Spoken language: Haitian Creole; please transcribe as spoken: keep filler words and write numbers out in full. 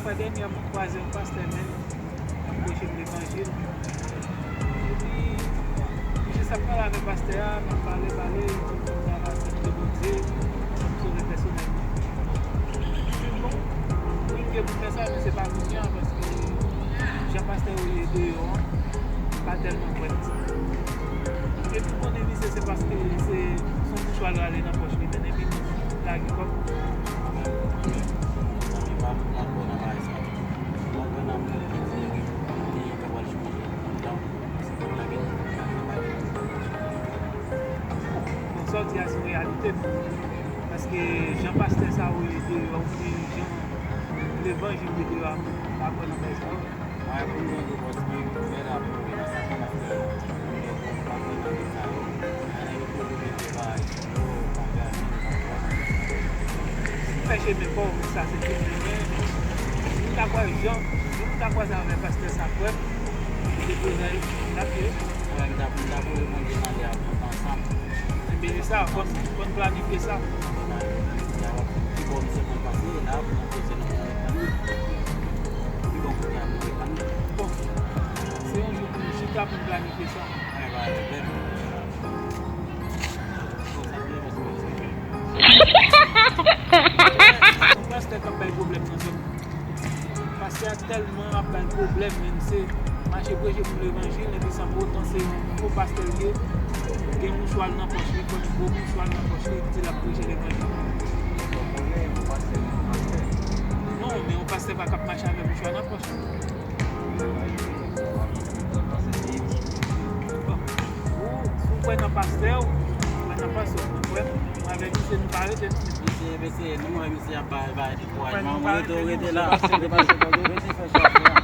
Fwa dènyè mwen kwaze yon pastè menm, l ap preche m levanjil. Epi, li jis ap pale avèk pastè a, n ap pale, pale, li di m sa va sèvi Bondye, m ap sove pèsonèl mwen. Bon, wi, m gen pou fè sa, men se pa kounye a, paske jan pastè yo ye deyò an, m pa tèlman kwè nan sa. Epi, m konnen misye se paske se, se yon mouchwa l rale nan pòch li, men epi, lage kòb. Zanmi pa m, m pa kwè nan bagay sa. M pa kwè nan moun ki di li, li ta pral chanje anndan. Se pou lage nan bagay. Bon, sa w di a se reyalite. Paske jan pastè sa yo ye deyò, oubyen jan levanjil ye deyò a, m pa kwè nan bagay sa yo. Mwen, pou mwen, yo pòs mwen, mwen la pou mwen nan sa konn ap fè. Yo pa konn nan sa yo. Mwen, yo pwouve mwen ke bagay yo pa gade, yo pa kwè. Fè chemen pa w, men sa se tout mwen. Moun ta kwè jan, moun ta kwè sa, men pastè sa kwè. Depi w nan l ap ye. Mwen, m ta, m ta pou mwen demande a tout ansanm. Ebyen, se sa, fò n, fò n planifye sa. Ki bò misye konn pase, la, pou nou poze nou pou reklame. Ki bò kounye a pou reklame. Bon, se yon jou pou nou chita pou n planifye sa. Ay, ba, pèp. Bon, sa byen, paske se yon pastè k ap bay pwoblèm nan zòn. Pastè a tèlman ap bay pwoblèm, men se mache preche pou levanjil, epi san pou otan se yon fo pastè l ye. Gen mouchwa l nan pòch li, fò l gwo mouchwa l nan pòch li, epi di l ap preche levanjil. Ou konnen yon pastè se yon pastè. Non, men yon pastè pa k ap mache avèk mouchwa nan pòch li. Bon, ou, si w kwè nan pastè w, ou kwè nan pastè w, ou kwè, mwen avèk misye nou pa rete non. Mesye, mesye, nou wè misye ap bay, bay dekourajman. Ou rete, ou rete la. Ou rete fè sa w fè a.